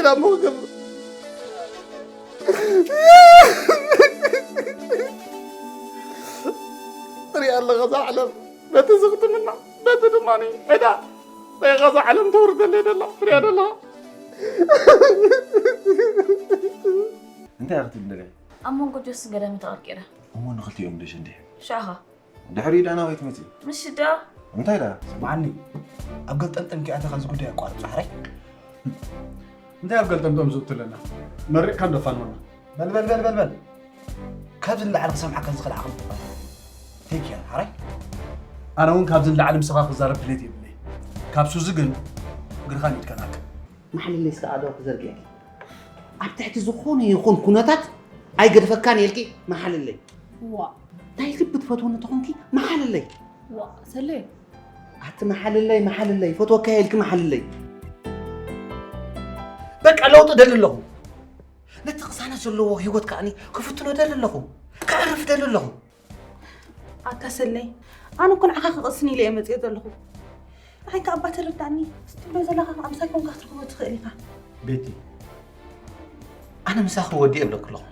ዳሞ ክገብር። ሪኣ ኣለኻ እዛ ዓለም በቲ ዝኽትምና በቲ ድማ ዕዳ ሪኻ እዛ ዓለም ተውርደለይ ደላ ሪኣ ደለኻ። እንታይ ክትብል ደለ? ኣብ መንጎ ጆስን ገዳሚ ተቐርቂረ። እሞ ንክልቲኦም ደሽ እንዲሕ ሻኻ ድሕሪ ዳና ወይ ትመፅእ? ምሽ ዳ እንታይ ዳ? ስምዓኒ፣ ኣብ ገልጠምጠም ኪኣተኻ እዚ ጉዳይ ኣቋርፅ ሓራይ። እንታይ ኣብ ገልጠምጠም ዝእቱ ኣለና? መሪቕካ እንዶ ፋኖና። በልበልበልበልበል፣ ካብዚ ንላዕሊ ክሰምዓካ ዝኽእል ዓቕሚ ተፋ ቴክያ ሓራይ። ኣነ እውን ካብዚ ንላዕሊ ምሳኻ ክዛረብ ድሌት የብለይ። ካብ ሱዚ ግን እግርኻ ንኢድካ ንኣክል። መሓልለይ እስከ ኣእዳው ክዘርግሐ ኣብ ትሕቲ ዝኾነ ይኹን ኩነታት ኣይገድፈካን ኢልኪ መሓልለይ። ዋ ናይ ልቢ ትፈትውኒ ተኾንኪ መሓልለይ። ዋ ሰለይ ኣቲ መሓልለይ መሓልለይ ፈትወካ ኢልኪ መሓልለይ። በቃ ለውጢ ደሊ ኣለኹ። ነቲ ቅሳነት ዘለዎ ህይወት ከኣኒ ክፍትኖ ደሊ ኣለኹ። ከዕርፍ ደሊ ኣለኹ። ኣታ ሰለይ ኣነ እኮ ንዓኻ ክቕስን ኢለ እየ መፅኦ ዘለኹ። ንዓይ ከኣ እባ ተረዳእኒ። ትብሎ ዘለኻ ከኣ ምሳይ ኮንካ ክትረኽቦ ትኽእል ኢኻ። ቤቲ ኣነ ምሳኺ ወዲ የብለኩ ኣለኹ።